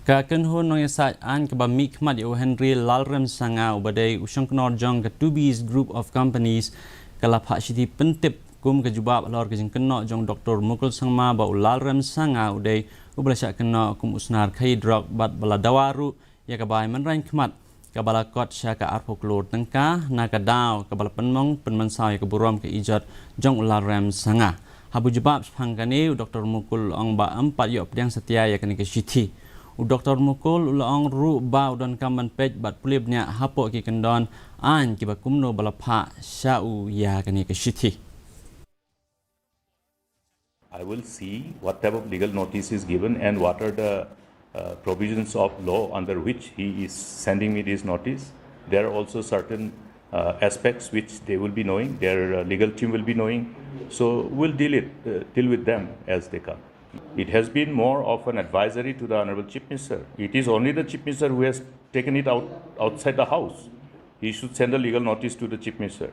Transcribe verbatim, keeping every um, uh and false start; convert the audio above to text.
Ka kynhun nongïasaid aiñ kaba mihkhmat ïa u Henry Lalrem Sanga uba dei u shongknor jong ka Two Bs Group of Companies ka la phah shithi pyntip kum ka jubab halor ka jingkynnoh jong u Doktor Mukul Sangma ba u Lalrem Sanga u dei uba la shah kynnoh kum u snar khaii drok bad ba la dawa ruh ïa ka bai mynrain khmat kaba la kot sha ka arphew klur tyngka na ka daw kaba la pynmong pynmynsaw ïa ka burom ka ijot jong u Lalrem Sanga. Haba u jubab shaphang kane, u Doktor Mukul u la ong ba ym pat ïoh pdiang satia ïa kane ka shithi. U Doktor Mukul u la ong ruh ba u donkam ban peit bad pule bniah hapoh ki kyndon aiñ kiba kumno ba la phah sha u ïa kane ka shithi. I will see what type of legal notice is given and what are the uh, provisions of law under which he is sending me this notice. There are also certain uh, aspects which they will be knowing, their uh, legal team will be knowing. So we'll deal it, uh, deal with them as they come. It has been more of an advisory to the Honorable Chief Minister. It is only the Chief Minister who has taken it out outside the house. He should send a legal notice to the Chief Minister.